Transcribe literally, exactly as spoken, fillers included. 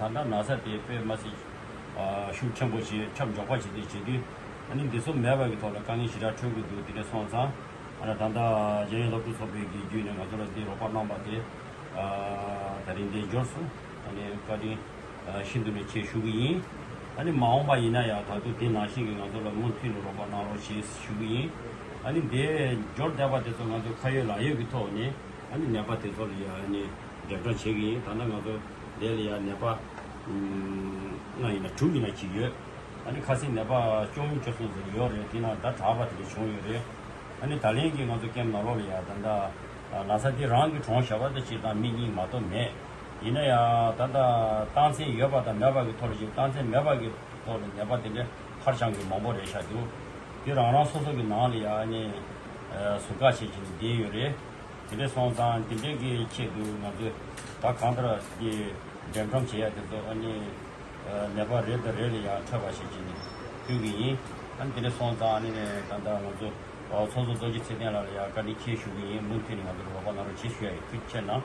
ད་ལྟ་ན་ཚ་དེ་དཔེ་མ་སྲིད་ཤུགས་ཆེན་པོ་ཞིག་ཁྱབ་འཇོག་པ་ཞིག་དེ་བྱེད་དུས། ཨ་ནི་འདི་ཚོ་མེད་པ་གི་ཐོག་ལ་དཀའ་ངལ་ཞེ་དྲག་འཕྲད་ཀྱི་འདུག་དེ་འདྲ་སོང་ཙང་། ཨ་ནི་ད་ལྟ་རྒྱལ་ཡོངས་སློབ་ཕྲུག་ཚོགས་པའི་གི་བརྒྱུད་ནས་ང་ཚོ་ལ་འདི་རོགས་པ་གནང་པ་དེ་ད་རིང་འདིར་འབྱོར་སོང་། ཨ་ནི་བཀའ་དྲིན་ཤིན་ཏུ་ནས་ཆེ་ཞུ་གི་ཡིན། ཨ་ནི་མ་འོངས་པ་ཡིན་ན་ཡང་ད་དུང་དེ་ནང་བཞིན་གྱི་ང་ཚོ་ལ་མུ་མཐུད་ནས་རོགས་པ་གནང་རོགས་ཞེས་ཞུ་གི་ཡིན། ཨ་ནི་འདིར་འབྱོར་བསྡད་པ་དེ་ཚོ་ང་ཚོ་ཁ་ཡོད་ལག་ཡོད་ཀྱི་ཐོག་ནས་ཨ་ནི་ནད་པ་དེ་ཚོ་ལ་ཡང་ཨ་ནི་འགྲེམས་གྲོན་བྱེད་ཀྱི་ཡིན། ད་ལྟ་ང་ཚོ་འདི་ལ་ཡང་ནད་པ་ལྔ་ཡིན་ན་དྲུག་ཡིན་ན་ཅིག་ཡོད། ཨ་ནི་ཁ་སང་ནད་པ་བཅུ་གཉིས་བཅུ་གསུམ་ཙམ་ཡོད་རེད། དེ་ནང་ད་དྲག་པ་དེ་འདྲ་བྱུང་ཡོད་རེད། ཨ་ནི་ད་ལན་གྱི་ང་ཚོ་ཀེམ་ནང་ལོགས་ལ་ཡང་ད་ལྟ་ན་ཚ་དེ་རང་གི་གྲོངས་བཞག་པ་དེ་སྤྱིར་བཏང་མི་གཉིས་མ་གཏོགས་མེད། ཡིན་ན་ཡང་ད་ལྟ་རྟགས་མཚན་ཡོད་པ་དང་མེད་པ་གི་ཐོག་ལ་ཞིག་རྟགས་མཚན་མེད་པ་གི་ཐོག་ལ་ནད་པ་དེ་འདྲ་ཧར་བྱང་གི་མང་པོ་རེད་ཤག་འདུག་དེ་རང་རང་སོ་སོ་གི་ནང་ལ་ཡང་ཨ་ནི་ཟུར་བཀག་བྱེད་ཀྱི་བསྡད་ཡོད་རེད། དེ་འདྲ་སོང་ཙང་དེ་འདྲའི་གི་ཆེད་དུ་ང་ཚོས་ད་གང་ལྟར་གྱི་འགྲེམས་ཁྲོམ་བྱེད་ཡ་དེ་ཚོ་ཨ་ནི་ནད་པ་རེ་དང་རེ་ལ་ཡང་འཕྲོད་པ་ཞིག་བྱས་ནས་ཕུལ་གི་ཡིན། ཨ་ནི་དེ་འདྲ་སོང་ཙང་ཨ་ནི་ནས་ད་ལྟ་ང་ཚོ་ཚོགས་གཙོ་རྡོ་རྗེ་ཚེ་བརྟན་ལགས་ལ་ཡང་བཀའ་དྲིན་ཆེ་ཞུ་གི་ཡིན། མུ་མཐུད་ནས་ང་ཚོར་རོགས་པ་གནང་རོགས་བྱེད་ཞུ་ཡ་ཡིན། ཐུགས་རྗེ་ཆེ་གནང་།